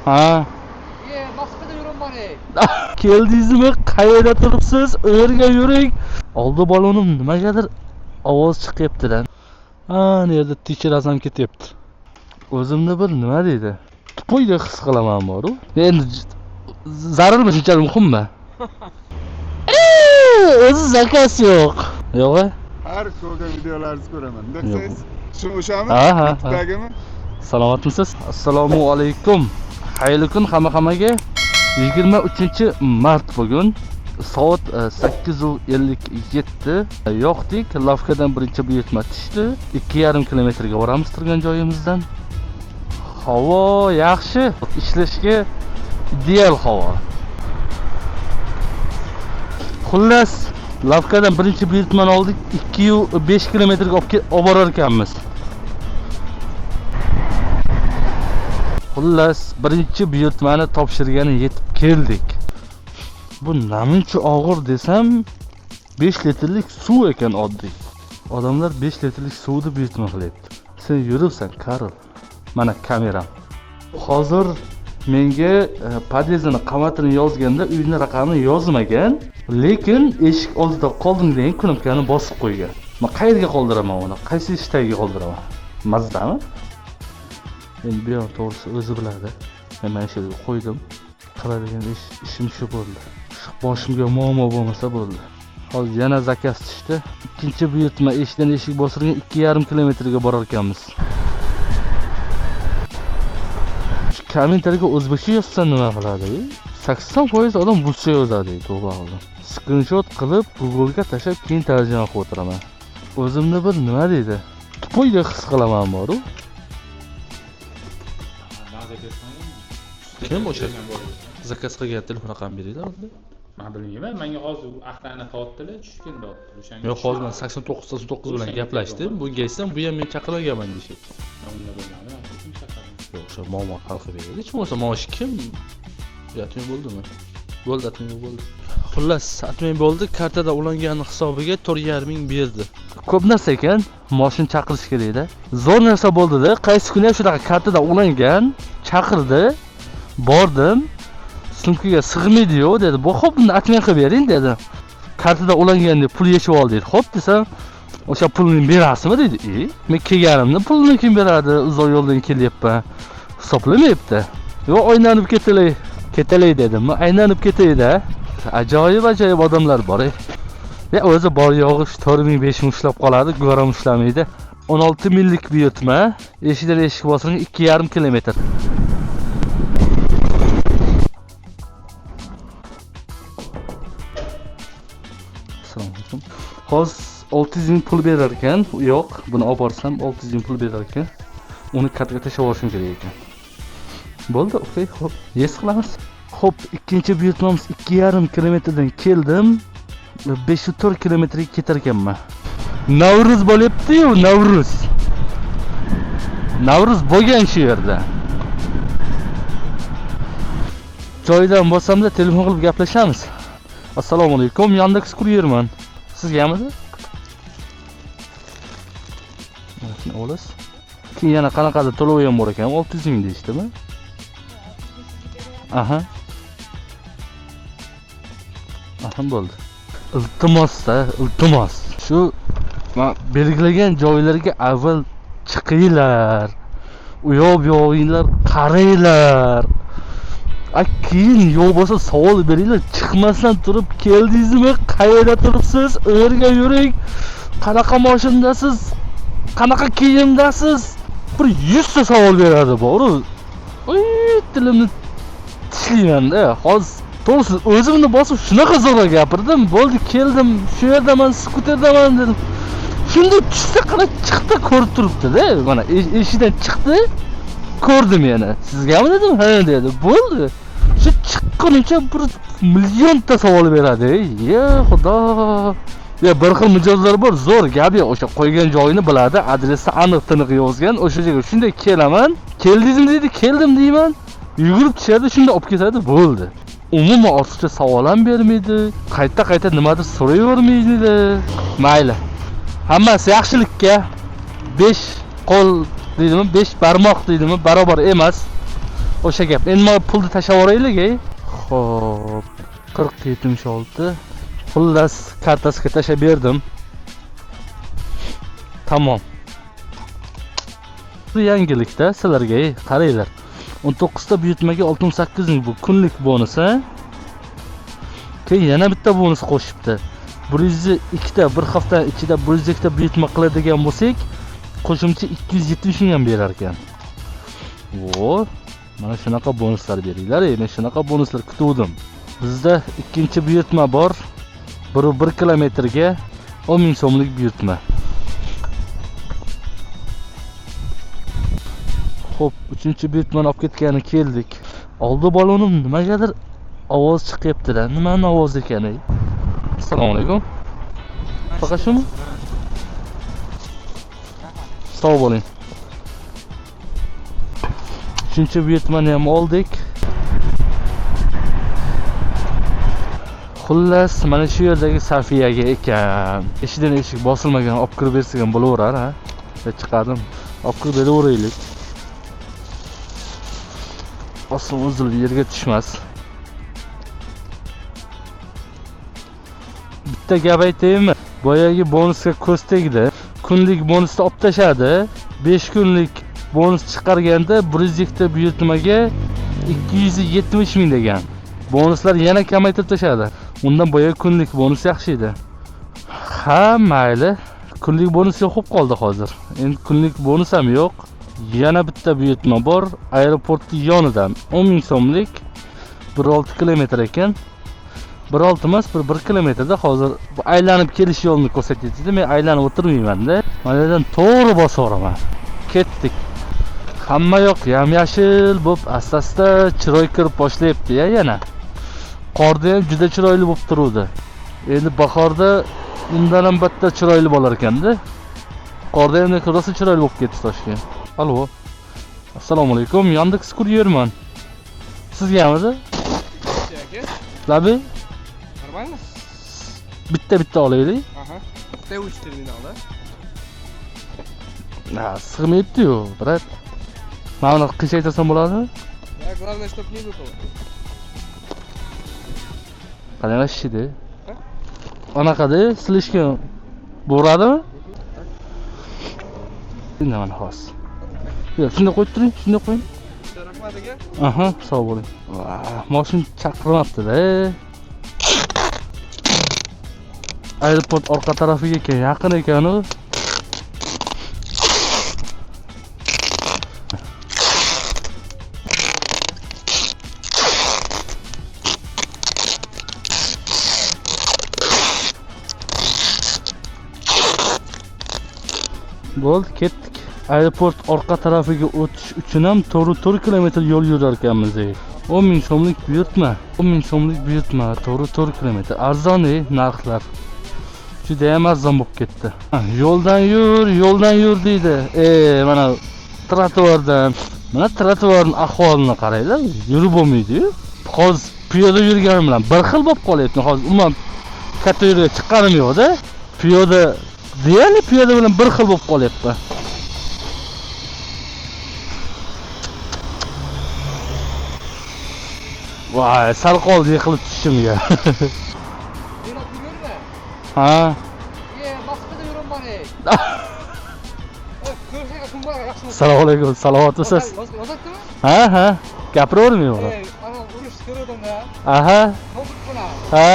Ha. Ye, Moskvada yuribman ey. Keldingizmi? Qayerda turibsiz? U yerga yuring. Oldi balonim nimagadir ovoz chiqyapti-da. Ana yerda tekshirazam ketyapti. O'zimni bir nima deydi? Tupoydek his qilaman boru. Endi zarurmi, shunchalik muhimmi? O'zi zakaz yo'q. Yo'q-a? Har ko'rgan videolaringizni ko'raman. Desangiz, shu o'shami? Ha, ha, ha. YouTube'dagimi? Salomatmisiz? Assalomu alaykum. Xayrli kun hamma-hammaga. 23-mart bugun. Soat 8:57. Yoqdik. Lavkadan birinchi buyurtma tushdi. 2,5 kilometrga boramiz turgan joyimizdan. Havo yaxshi. Ishlashga ideal havo. Xullas, lavkadan birinchi buyurtmani oldik. 2,5 kilometrga olib borar ekanmiz. Xullas, birinchi buyurtmani topshirgani yetib keldik. Bu namuncha og'ir desam, 5 litrlik suv ekan oddiy. Odamlar 5 litrlik suvni buyurtma qilyapti. Sen yuribsan, Karl. Mana kameram. Hozir menga podyezdini qavatini yozganda uyni raqamini yozmagan, lekin eshik oldida qoldim degan knopkani bosib qo'ygan. Men qayerga qoldiraman uni? Qaysi eshik tagiga qoldiraman? Mazdami? Endi bu yoq to'g'risi o'zi biladi. Men mana shu yerga qo'ydim. Qiladigan ishim shu bo'ldi. Shu boshimga muammo bo'lmasa bo'ldi. Hozir yana zakaz tushdi. Ikkinchi buyurtma eshikdan eshik bosilgan 2,5 kilometrga borar ekanmiz. Shu kommentariyga o'zbekcha yozsa nima qiladi? 80% odam ruscha yozadi, to'g'ri qildim. Screenshot qilib Google'ga tashlab keyin tarjima qilib o'tiraman. O'zimni bir nima deydi? Tupoydek his qilaman boru. Kim o'sha? Zakaz qilgan telefon raqamini beringlar unda. Men bilmayman, menga hozir охрана qilyaptilar, tushgan deyapti. O'shanga. Yo'q, hozir men 89 89 bilan gaplashdim. Bunga aytsam, bu ham men chaqirganman deyishyapti. Unda bilmadim, kim chaqirdi? Yo'q, o'sha muammo hal qilib beradi. Hech bo'lmasa maosh kim? Atmay bo'ldimi? Bo'ldi, atmay bo'ldi. Xullas, atmay bo'ldi. Kartada ulangan hisobiga 4,5 ming berdi. Ko'p narsa ekan, moshin chaqirish kerak-da. Zo'r narsa bo'ldi-da. Qaysi kuni ham shunaqa kartada ulangan, chaqirdi. Bordim. Sumkaga sig'maydi-yu dedi. Bu xo'p, buni atmay qilib bering dedi. Kartada ulangan deb pul yechib ol dedi. Xo'p desam, o'sha pulni berasizmi dedi. Men kelganimda pulni kim beradi? Uzoq yo'ldan kelyapman. Hisoblamayapti. Yo'q, aylanib ketalay. Ketalay dedim. Men aylanib ketay-da. Ajoyib ajoyib odamlar bor. Ya o'zi bor yo'g'i shu 4000 5000 ushlab qoladi, go'ram ushlamaydi. 16 millik buyurtma, eshikdan eshik bosilgan 2,5 kilometr. Assalomu alaykum. Hozir 600 ming pul berar ekan. Yo'q, buni olib borsam 600 ming pul berar ekan. Uni kartaga tashlab olishim kerak ekan. Bo'ldi, okey, xo'p, yes qilamiz. Xo'p, ikkinchi buyurtmamiz 2,5 kilometrdan keldim. 504 kilometrga ketar ekanman. Navruz bo'lyapti-yu, Navruz. Navruz bo'lgan shu yerda. Joyidan bo'lsamda telefon qilib gaplashamiz. Assalomu alaykum, Yandex kuryerman. Sizgamidi? Shuni olasiz. Keyin yana qanaqadir to'lov ham bor ekan, 600 ming deyishdimi? Aha. Aha, bo'ldi. Iltimos-da, iltimos. Shu men belgilagan joylarga avval chiqinglar. U yoq bu yog'inglar qaranglar. A keyin yo'q bo'lsa savol beringlar, chiqmasdan turib keldingizmi? Qayerda turibsiz? U yerga yuring. Qanaqa mashinadasiz? Qanaqa kiyimdasiz? Bir 100 ta savol beradi, boru. Oy, tilimni tishlayman-da. Hozir to'g'risi o'zimni bosib shunaqa zo'rg'a gapirdim. Bo'ldi, keldim, shu yerdaman, skuterdaman dedim. Shunda tushsa qara chiqdi, ko'rib turibdi-da. Mana eshikdan chiqdi, ko'rdim yana. Sizgami dedim? Ha dedi. Bo'ldi. Shu chiqqunimcha bir millionta savol beradi. Ey, xudo. Ya bir xil mijozlar bor, zo'r gap yo'q. O'sha qo'ygan joyini biladi, adresni aniq tiniq yozgan. O'sha joyga shunday kelaman. Keldingizmi deydi, keldim deyman. Yugurib tushadi, shunda olib ketadi, bo'ldi. Umuman ortiqcha savol ham bermaydi, qayta-qayta nimadir so'rayvermaydi. Mayli. Hammasi yaxshilikka. 5 qo'l deydimi, 5 barmoq deydimi, barobar emas. O'sha gap. Endi mana pulni tashlab yuboraylik, ey. Xo'p, 40.76. Xullas, kartasiga tashlab berdim. Tamom. Bu yangilikda sizlarga, ey, qaranglar. 19 ta buyurtmaga 68 ming bu kunlik bonus, ha? Keyin yana bitta bonus qo'shibdi. 102 ta bir hafta ichida 102 ta buyurtma qiladigan bo'lsak, qo'shimcha 270 ming ham berar ekan. Vo, mana shunaqa bonuslar beringlar, ey, men shunaqa bonuslar kutuvdim. Bizda ikkinchi buyurtma bor. 1.1 kilometrga 10 ming so'mlik buyurtma. Xo'p, uchinchi buyurtmani olib ketgani keldik. Oldi balonim nimagadir ovoz chiqyapti-da. Nimani ovozi ekan, ey? Assalomu alaykum. Faqat shumi? Sog' bo'ling. Uchinchi buyurtmani ham oldik. Xullas, mana shu yerdagi Safiyaga ekan. Eshidan eshik bosilmagan, olib kirib bersak ham bo'laverar, ha? Va chiqardim. Olib kirib beraveraylik. Oson uzilib yerga tushmas. Bitta gap aytaymi? Boyagi bonusga ko'z tegdi. Kunlik bonusni olib tashladi. 5 kunlik bonus chiqarganda 102 ta buyurtmaga 270 ming degan. Bonuslar yana kamaytirib tashladi. Undan boyagi kunlik bonus yaxshi edi. Ha, mayli. Kunlik bonus yo'q bo'lib qoldi hozir. Endi kunlik bonus ham yo'q. Yana bitta buyurtma bor, aeroportning yonidan 10 ming so'mlik 1.6 kilometr ekan. 1.6 emas, bir kilometrda hozir bu aylanib kelish yo'lini ko'rsatyapti. Men aylanib o'tirmayman-da. Mana yerdan to'g'ri bosaveraman. Ketdik. Hamma yoq yam-yashil bo'lib, asta-asta chiroy kirib boshlayapti-ya yana. Qorda ham juda chiroyli bo'lib turuvdi. Endi bahorda undan ham battar chiroyli bo'lar ekanda. Qorda ham rosa chiroyli bo'lib ketdi Toshkent. Alo. Assalomu alaykum. Yandex kuryerman. Sizgamidi? Aka. Labi? Нормально? Bitta-bitta olaylik. Aha. T3 terminalda. Ha, sig'mayapti-yu, brat. Mana buni qiyshaytirsam bo'ladimi? Да, главное, чтоб не выпало. Qanaqa shishidi? Anaqada slishkan bo'radimi? Endi mana hozir. Yo'q, shunday qo'yib turing, shunday qo'ying. Rahmat aka. Aha, sog' bo'ling. Vah, mashina chaqirmabdi-da. Aeroport orqa tarafiga ekan, yaqin ekan u. Bo'ldi, ketdik. Aeroport orqa tarafiga o'tish uchun ham to'g'ri 4 kilometr yo'l yurar ekanmiz. 10 ming so'mlik buyurtma. 10 ming so'mlik buyurtma, to'g'ri 4 kilometr. Arzon, ey, narxlar. Juda ham arzon bo'lib ketdi. Ha, yo'ldan yur, yo'ldan yur deydi. Mana trotuardan, mana trotuarning ahvolini qaranglar, yurib bo'lmaydi-yu. Hozir piyoda yurganim bilan bir xil bo'lib qolyapti. Hozir umuman katta yo'lga chiqqanim yo'q-da. Piyoda deyarli piyoda bilan bir xil bo'lib qolyapti. Voy, sal qoldi yiqilib tushishimga. Ha. Assalomu alaykum, salomatmisiz? Ha, ha. Gapiravermang buni. Ana urush ko'rdim-da. Aha. Ha.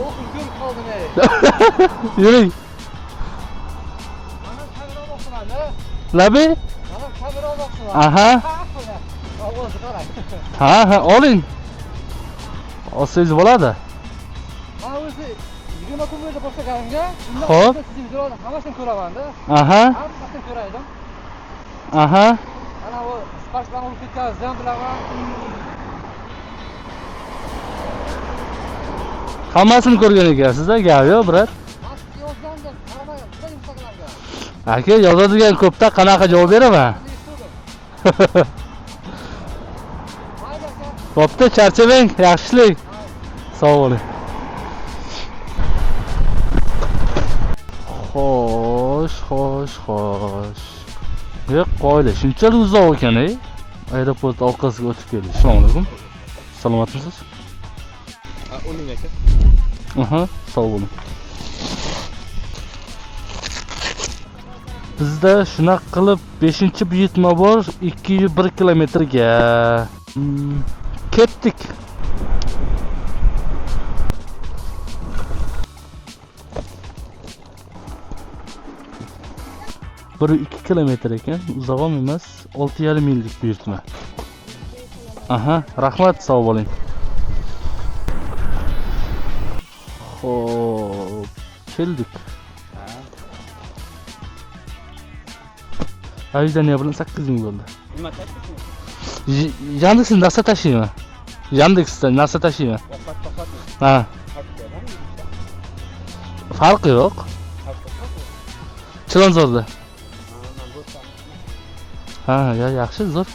O'qim ko'rib qoldim, ey. Yuring. Mana kamera olmoqchiman-da. Labi? Mana kamera olmoqchiman. Aha. Ovozni qarang. Ha, ha, oling. Olsangiz bo'ladi. Mana o'zi 20 kun bo'ldi boshlaganimga. Xo'p. Sizni videolarni hammasini ko'raman-da. Aha. Hammasini ko'raydim. Aha. Ana u Spark bilan urib ketganingizni ham bilaman. Hammasini ko'rgan ekansiz-a, gap yo'q, brat. Men sizga yozgandim, qaramagan, Instagramga. Aka, yozadigan ko'pda qanaqa javob beraman? Bo'pti, charchamang, yaxshilik. Sog' bo'ling. Xo'sh, xo'sh, xo'sh. Yo'q, qoyili. Shunchalik uzoq ekan, ey. Aeroport orqasiga o'tib keldik. Assalomu alaykum. Salomatmisiz? Ha, o'ning aka. Aha, sog' bo'ling. Bizda shunaqa qilib 5-buyurtma bor, 201 kilometrga. Ketdik. Bir 2 kilometr ekan, uzoq ham emas, 6,5 minglik buyurtma. Aha, rahmat, sog' bo'ling. Xo'p, keldik. Ajdaniya bilan 8 ming bo'ldi. Nima tashiysiz? Yandex narsa tashiyman. Yandexdan narsa tashiyman. Ovqat topatmi? Ha, farqi yo'q. Chilonzorda. Ha, ya yaxshi, zo'r.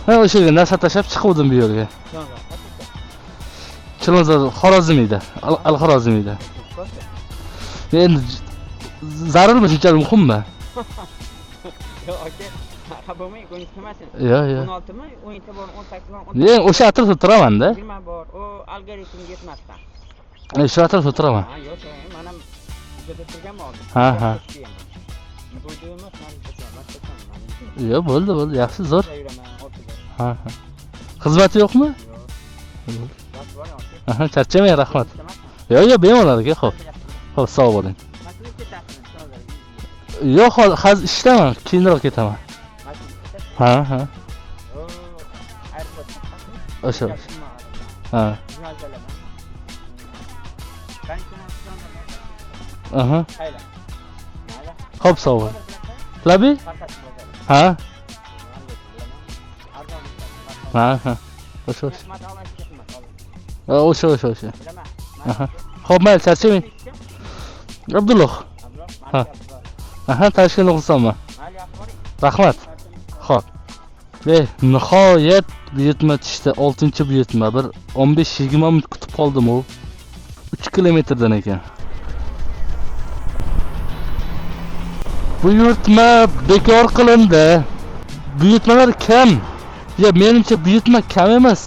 Ha, o'sha yerga narsa tashlab chiquvdim bu yerga. Chilonzor Xorazm edi. Al Xorazm edi. Endi zarurmi, shunchalik muhimmi? Yo'q aka, xafa bo'lmang, ko'nglingiz qilmasin. Yo'q, yo'q. 16 mi? 17 bor, 18 bor, Men o'sha atrofda turaman-da. 20 bor. U algoritm yetmasdan. Shu atrofda turaman. Ha, yo'q, men ham juda turganman hozir. Ha, ha. Bu emas, men turganman. Yo'q, bo'ldi, bo'ldi, yaxshi, zo'r. Yuraman, oltida. Ha, ha. Xizmati yo'qmi? Yo'q. Bas bor, aka. Aha, charchamang, rahmat. Yo'q, yo'q, bemalol aka, xo'p. Xo'p, sog' bo'ling. Yo'q, hozir ishdaman, keyinroq ketaman. Ha, ha. O'sha. Ha. Aha. Xo'p, sog' bo'ling. Labi? Ha? Ha, ha. O'sha, o'sha. O'sha, o'sha, o'sha. Aha. Xo'p, mayli, charchamang. Abdulloh. Ha. Aha, Toshkentda o'qisamman. Rahmat. Xo'p. Nihoyat buyurtma tushdi. 6-buyurtma. Bir 15-20 minut kutib qoldim u. 3 kilometrdan ekan. Buyurtma bekor qilindi. Buyurtmalar kam. Ya menimcha buyurtma kam emas.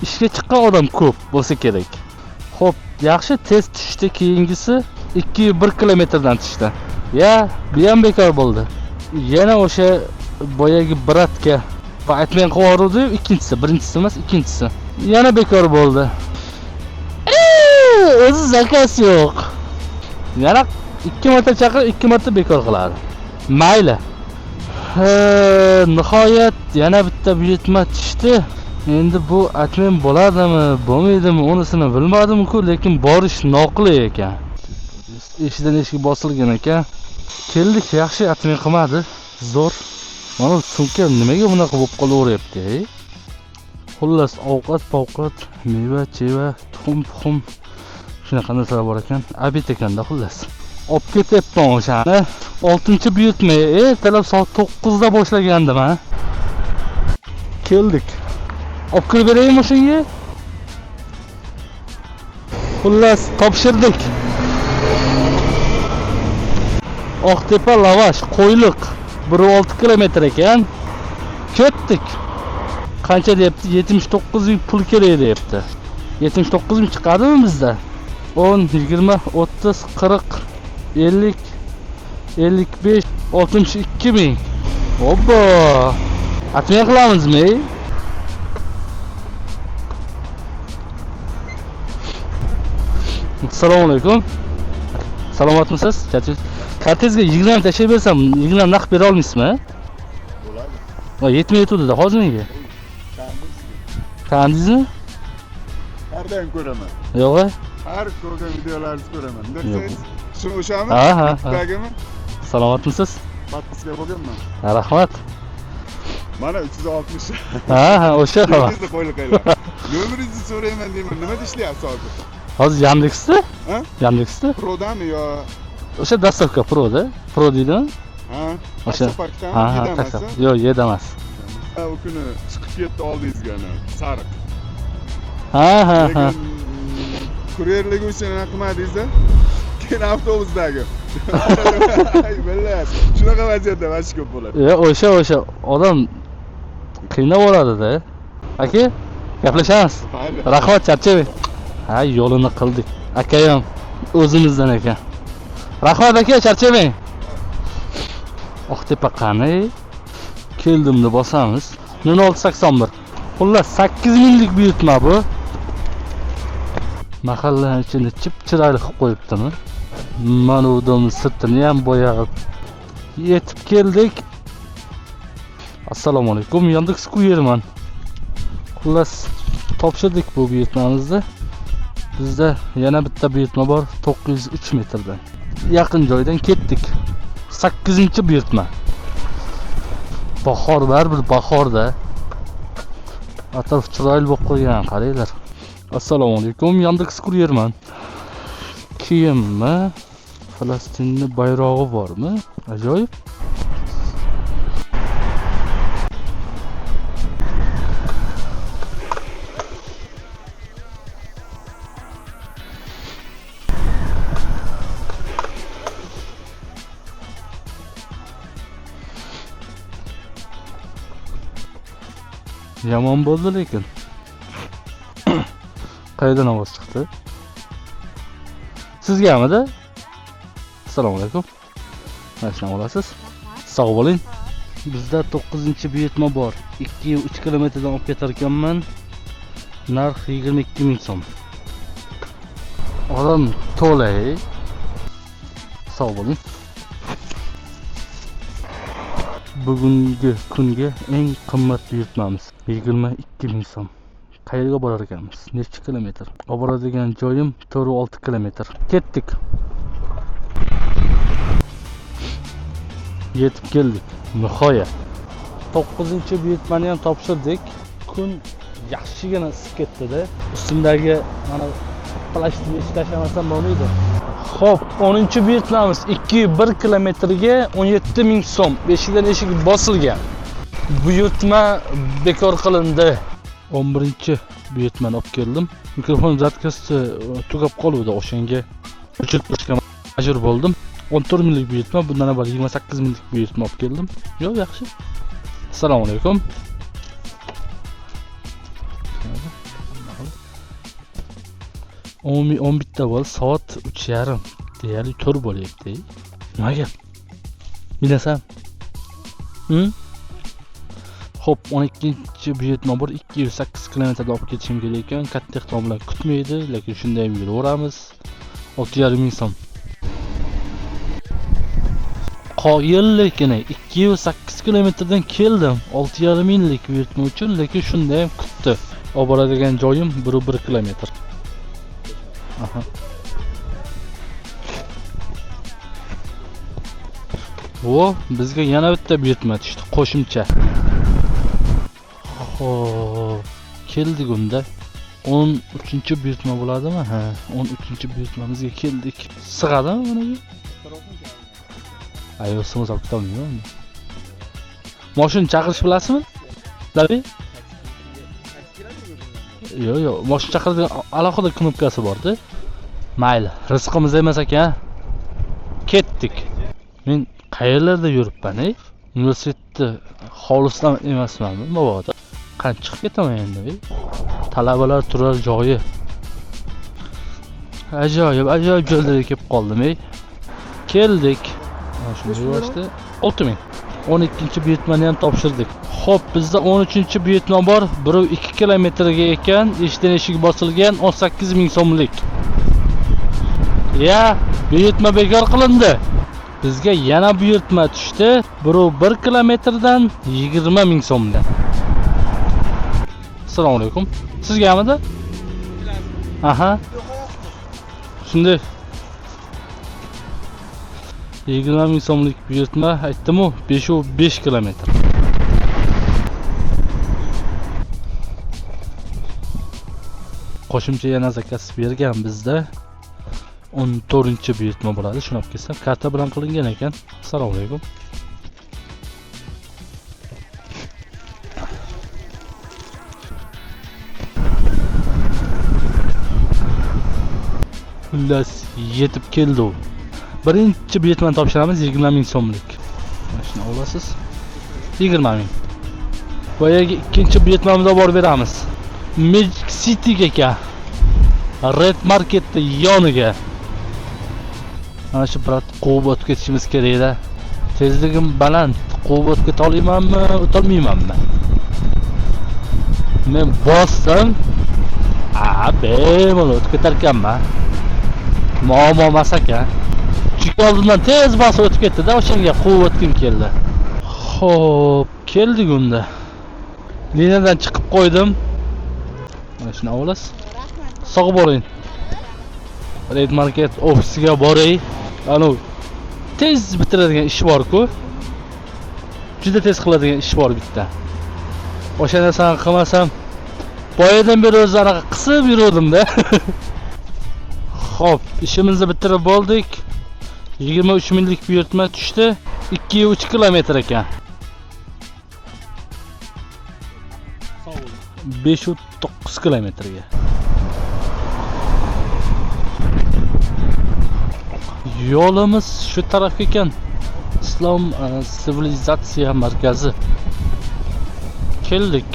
Ishga chiqqan odam ko'p bo'lsa kerak. Xo'p, yaxshi tez tushdi keyingisi 2,1 kilometrdan tushdi. Ya, bu ham bekor bo'ldi. Yana o'sha boyagi bratga aytmay qo'yardi, ikkinchisi, birinchisi emas, ikkinchisi. Yana bekor bo'ldi. O'zi zakaz yo'q. Yana 2 marta chaqirib, 2 marta bekor qiladi. Mayli. Nihoyat yana bitta buyurtma tushdi. Endi bu atmen bo'ladimi, bo'lmaydimi, unisini bilmadim-ku, lekin borish noqulay ekan. Eshidan eshik bosilgan ekan. Keldik, yaxshi atmen qilmadi. Zo'r. Mana bu sumka nimaga bunaqa bo'lib qolaveryapti, ey? Xullas, ovqat, povqat, meva, cheva, tuxum, puxum shunaqa narsalar bor ekan. Obed ekanda xullas. Olib ketyapman o'shani. 6-buyurtma ertalab soat 9 da boshlagandim, ha. Keldik. Olib kirib beraymi o'shanga? Xullas, topshirdik. Oqtepa lavash, Qo'yliq 1.6 kilometr ekan. Ketdik. Qancha deyapti? 79 ming pul kerak deyapti. 79 ming chiqadimi bizda? 10, 20, 30, 40, 50, 55, 62 ming. Obbo! Atmay qilamizmi? Assalomu alaykum. Salomatmisiz? Kartezga 20 ming tashlab bersam, 20 ming naqd bera olmaysizmi? Bo'ladi. Va yetmay yetuvdi-da hozir menga. Tanidingizmi? Har doim ko'raman. Yo'q-a? Har ko'rgan videolaringizni ko'raman. Desangiz, shu o'shami? Ha, ha, ha. Tagimi? Salomatmisiz? Podpiska bo'lganman. Ha, rahmat. Mana 360. Ha, ha, o'sha. Bizni qo'yliqaylar. Nomeringizni so'rayman deyman. Nimada ishlayapsiz hozir? Hozir Yandexda? Ha? Yandexda? Prodami yo? O'sha dastavka Proda. Pro deydimi? Ha? O'sha. Taksoparkdami? Ha, ha, Yedamas, takso. Yo'q, yedamas. Ha, u kuni chiqib ketdi oldingizga ana sariq. Ha, ha, ha. Lekin kuryerligi uchun anaqa qilmadingiz-a? Keyin avtobusdagi. Ay, billah. Shu Shunaqa vaziyatda mana ko'p bo'ladi. O'sha o'sha odam qiynab oladi-da. Aka, gaplashamiz. Rahmat, charchamang. Ha, yo'lini qildik. Aka ham o'zimizdan ekan. Rahmat aka, charchamang. Oqtepa qani? Keldimni bosamiz. 0681. Xullas 8 minglik buyurtma bu. Mahallani ichini chip-chiroyli qilib qo'yibdimi? Mana u sirtini ham bo'yab yetib keldik. Assalomu alaykum, Yandex Courierman. Xullas topshirdik bu buyurtmamizni. Bizda yana bitta buyurtma bor, 903 metrdan. Yaqin joydan ketdik. 8-buyurtma. Bahor, baribir bahorda. Atrof chiroyli bo'lib qo'ygan, qaranglar. Assalomu alaykum, Yandex Courierman. Kiyimmi? Falastinning bayrog'i bormi? Ajoyib. Yomon bo'ldi lekin. Qayerdan ovoz chiqdi? Sizgamidi? Assalomu alaykum. Mana shuni olasiz. Sog' bo'ling. Bizda 9-buyurtma bor. 2-3 kilometrdan olib ketar ekanman. Narx 22 ming so'm. Odam to'la. Sog' bo'ling. Bugungi kunga eng qimmat buyurtmamiz 22 ming so'm. Qayerga borar ekanmiz? Necha kilometr? Olib boradigan joyim 4-6 kilometr. Ketdik. Yetib keldik. Nihoyat. 9-buyurtmani ham topshirdik. Kun yaxshigina isib ketdi-da. Ustimdagi mana plashni ishlamasam bo'lmaydi. Xo'p, 10-buyurtmamiz 2,1 kilometrga 17 ming so'm. Beshikdan eshik bosilgan. Buyurtma bekor qilindi. 11-buyurtmani olib keldim. Mikrofon zatkasi tugab qoluvdi, o'shanga o'chirib qo'yishga majbur bo'ldim. 14 minglik buyurtma, bundan avval 28 minglik buyurtma olib keldim. Yo'q, yaxshi. Assalomu alaykum. Umumiy 11 ta bo'ldi, soat 3:30, deyarli 4 bo'lyapti. Nima gap? Bilasan? Xo'p, 12-buyurtma bor, 208 kilometrda olib ketishim kerak ekan. Katta ehtimol bilan kutmaydi, lekin shunda ham yuraveramiz. 6,5 ming so'm. Qoyil, lekin 208 kilometrdan keldim. 6,5 minglik buyurtma uchun, lekin shunda ham kutdi. Olib boradigan joyim 1,1 kilometr. Aha. Vo, bizga yana bitta buyurtma tushdi, qo'shimcha. Xo'p, keldik unda. 13-buyurtma bo'ladimi? Ha, 13-buyurtmamizga keldik. Sig'adimi bunaga? Ayo, sig'masa olib ketolmayman. Mashina chaqirish bilasizmi? Labi? Yo'q, yo'q, mashina chaqiradigan alohida knopkasi bor-da. Mayli, rizqimiz emas ekan. Ketdik. Men qayerlarda yuribman, ey? Universitetda hovlisidan emasmanmi, mabodo? Qani chiqib ketaman endi, ey? Talabalar turar joyi. Ajoyib, ajoyib joylarga kelib qoldim, ey. Keldik. Mana shuni yuvashdi. 6000. 12-buyurtmani ham topshirdik. Xo'p, bizda 13-buyurtma bor. 1,2 kilometrga ekan, eshikdan eshik bosilgan 18 ming so'mlik. Ya, buyurtma bekor qilindi. Bizga yana buyurtma tushdi. 1,1 kilometrdan 20 ming so'mdan. Assalomu alaykum. Sizgamidi? Aha. Shunday. 20 ming so'mlik buyurtma aytdim-u, 5,5 kilometr. Qo'shimcha yana zakaz bergan bizda. 14-buyurtma bo'ladi. Shuni olib kelsam, karta bilan qilingan ekan. Assalomu alaykum. Xullas, yetib keldi u. Birinchi buyurtmani topshiramiz 20 ming so'mlik. Mana shuni olasiz. 20 ming. Boyagi ikkinchi buyurtmamizni olib borib beramiz. Magic Cityga ekan. Red Marketni yoniga. Mana shu brat quvib o'tib ketishimiz kerak-da. Tezligim baland. Quvib o'tib keta olmaymanmi, o'tolmaymanmi? Men bossam, bemalol o'tib ketar ekanman. Muammo emas ekan. Chunki oldindan tez bosib o'tib ketdi-da, o'shanga quvib o'tgim keldi. Xo'p, keldik unda. Liniyadan chiqib qo'ydim. Mana shuni olasiz. Sog' bo'ling. Red Market ofisiga boray. Anu tez bitiradigan ish bor-ku. Juda tez qiladigan ish bor bitta. O'sha narsani qilmasam, boyadan beri o'zi anaqa qisib yuruvdim-da. Xo'p, ishimizni bitirib bo'ldik. 23 minglik buyurtma tushdi. 2,3 kilometr ekan. 5,9 kilometrga. Yo'limiz shu tarafga ekan. Islom sivilizatsiya markazi. Keldik.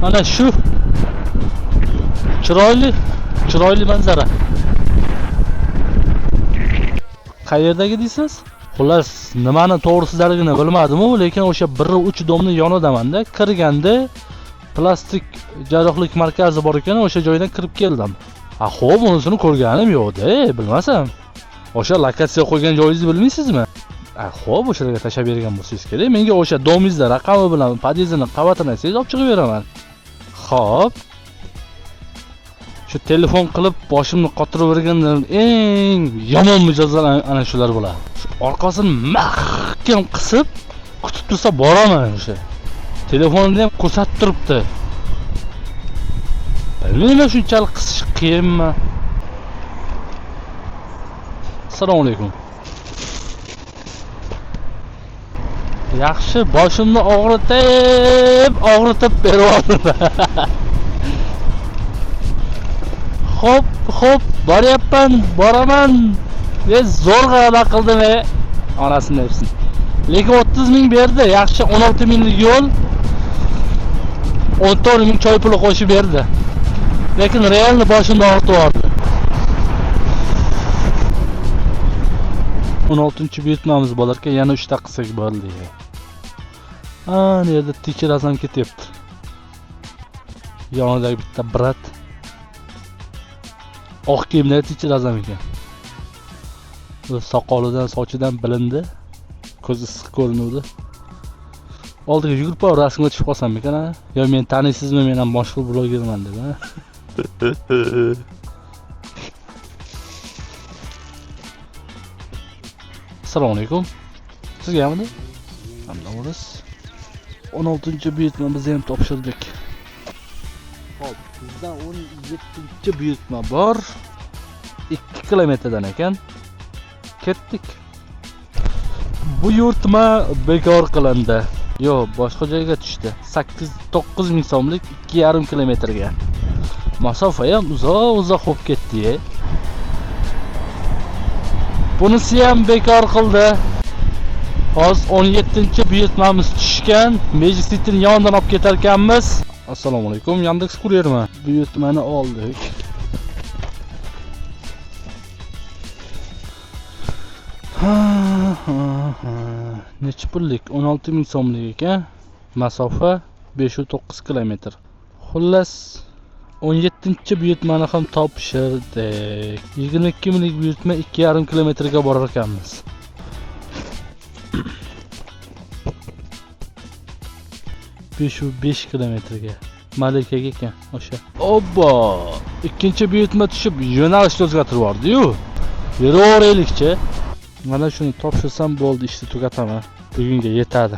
Mana shu chiroyli, chiroyli manzara. Qayerdagi deysiz? Xullas, nimani to'g'risidaligini bilmadim-u, lekin o'sha 1-3 domni yonidaman-da. Kirganda plastik jarrohlik markazi bor ekan, o'sha joydan kirib keldim. Ha, xo'p, unisini ko'rganim yo'q-da, bilmasam. O'sha lokatsiya qo'ygan joyingizni bilmaysizmi? Ha, xo'p, o'shalarga tashlab bergan bo'lsangiz kerak. Menga o'sha domingizda raqami bilan podyezdini qavatini aytsangiz olib chiqib beraman. Xo'p. Shu telefon qilib boshimni qotirib bergandan eng yomon mijozlar ana shular bo'ladi. Shu orqasini mahkam qisib kutib tursa boraman o'sha. Telefonida ham ko'rsatib turibdi. Bilmayman shunchalik qisish qiyinmi? Assalomu alaykum. Yaxshi, boshimni og'ritib, og'ritib beryapti. Xo'p, xo'p, boryapman, boraman. Ve zo'rg'a ado qildim, onasini bersin. Lekin 30 ming berdi. Yaxshi 16 minglik yo'l 14 ming choy puli qo'shib berdi. Lekin realni boshimni og'ritib yubordi. 16-buyurtmamiz bo'larkan, yana 3 ta qilsak bo'ldi. Ana yerda teacher ham ketyapti. Yonidagi bitta brat. Oq kiyimda teacher azam ekan. O'z soqolidan, sochidan bilindi. Ko'zi issiq ko'rinuvdi. Oldiga yugurib borib rasmga tushib qolsam ekan, ha? Yo men taniysizmi, men ham mashhur blogerman deb, ha? Assalomu alaykum. Sizga hamda? Hamda o'ris. 16-buyurtma biz ham topshirdik. Xo'p, bizda 17-buyurtma bor. 2 kilometrdan ekan. Ketdik. Buyurtma bekor qilindi. Yo'q, boshqa joyga tushdi. 8-9 ming so'mlik 2,5 kilometrga. Masofa ham uzoq-uzoq bo'lib ketdi. Bunisi ham bekor qildi. Hozir 17-buyurtmamiz tushgan. Magic City'ning yonidan olib ketar ekanmiz. Assalomu alaykum, Yandex kuryermi? Buyurtmani oldik. Ha ha ha. Necha pullik? 16 ming so'mlik ekan. Masofa 5,9 kilometr. Xullas 17-buyurtmani ham topshirdik. 22 minglik buyurtma 2,5 kilometrga borar ekanmiz. 5,5 kilometrga. Malikaga ekan o'sha. Obbo! Ikkinchi buyurtma tushib yo'nalishni o'zgartirib yubordi-yu. Yuraveraylikchi. Mana shuni topshirsam bo'ldi, ishni tugataman. Bugunga yetadi.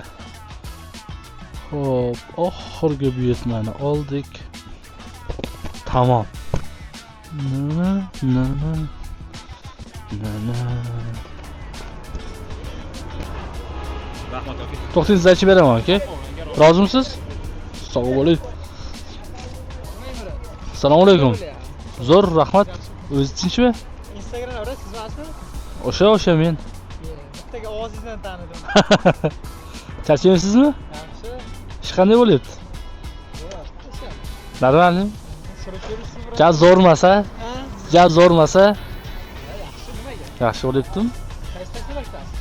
Xo'p, oxirgi buyurtmani oldik. Tamom. Na na na na. Rahmat aka. To'xtangiz, aytib beraman aka. Rozimisiz? Sog' bo'ling. Assalomu alaykum. Zo'r, rahmat. O'zi tinchmi? Instagram bor, siz emasmi? O'sha men. Bittaga ovozingizdan tanidim. Charchaymsizmi? Yaxshi. Ish qanday bo'lyapti? Normalmi? Surishtirishsiz. Ja zo'rmasa, Ha? ja zo'rmasa Yaxshi, nimaga? yaxshi bo'lyaptimi? Qaysi taksilardasiz?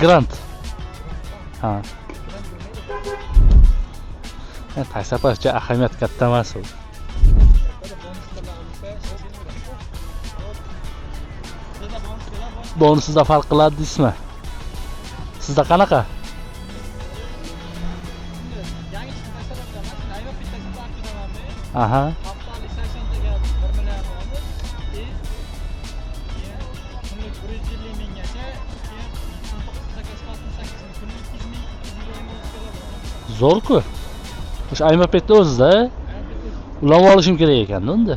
Grant. Ha. Taksoparkcha ahamiyat katta emas u. Bonusida farq qiladi deysizmi? Sizda qanaqa? Yangi chiqqan taksilar emas, ayvab bittasida aktidamanmi? Aha. Haftalik 80 taga 1 million bonus и keyin kunlik 150 minggacha, keyin 19 zakaz 68 ming, kunlik 200 ming, 220 ming bonus keladi. Zo'r-ku. O'sha iMopedni o'zida ulab olishim kerak ekanda unda.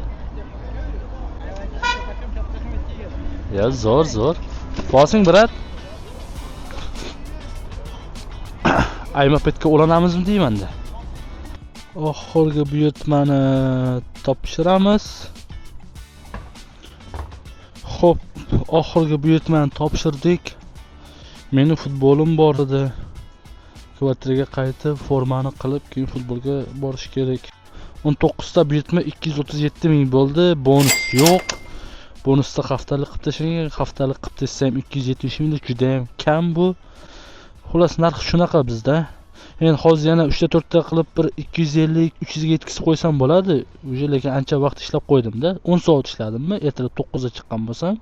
Ya zo'r, zo'r. Bosing, brat. iMopedga ulanamizmi deymanda. Oxirgi buyurtmani topshiramiz. Xo'p, oxirgi buyurtmani topshirdik. Meni futbolim bor edi. Kvartiraga qaytib formani qilib keyin futbolga borish kerak. 19 ta buyurtma 237 ming bo'ldi. Bonus yo'q. Bonusda haftalik qilib tashlangan, haftalik qilib tashlasa ham 270 ming juda ham kam bu. Xullas narx shunaqa bizda. Endi hozir yana 3 ta 4 ta qilib bir 250 300 ga yetkazib qo'ysam bo'ladi. Уже lekin ancha vaqt ishlab qo'ydimda. 10 soat ishladimmi? Ertalab 9 da chiqqan bo'lsam,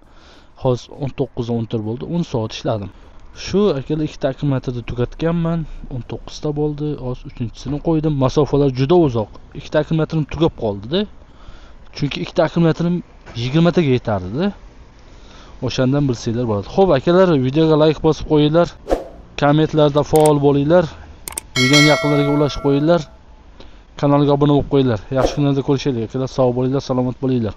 hozir 19:14 bo'ldi. 10 soat ishladim. Shu akalar ikkita akkumulyatorni tugatganman. 19 ta bo'ldi. Hozir uchinchisini qo'ydim. Masofalar juda uzoq. Ikkita akkumulyatorim tugab qoldi-da. Chunki ikkita akkumulyatorim 20 taga yetardi-da. O'shandan bilsanglar bo'ladi. Xo'p, akalar, videoga like bosib qo'yinglar. Kommentlarda faol bo'linglar. Videoni yaqinlarga ulashib qo'yinglar. Kanalga obuna bo'lib qo'yinglar. Yaxshi kunlarda ko'rishaylik, akalar. Sog' bo'linglar, salomat bo'linglar.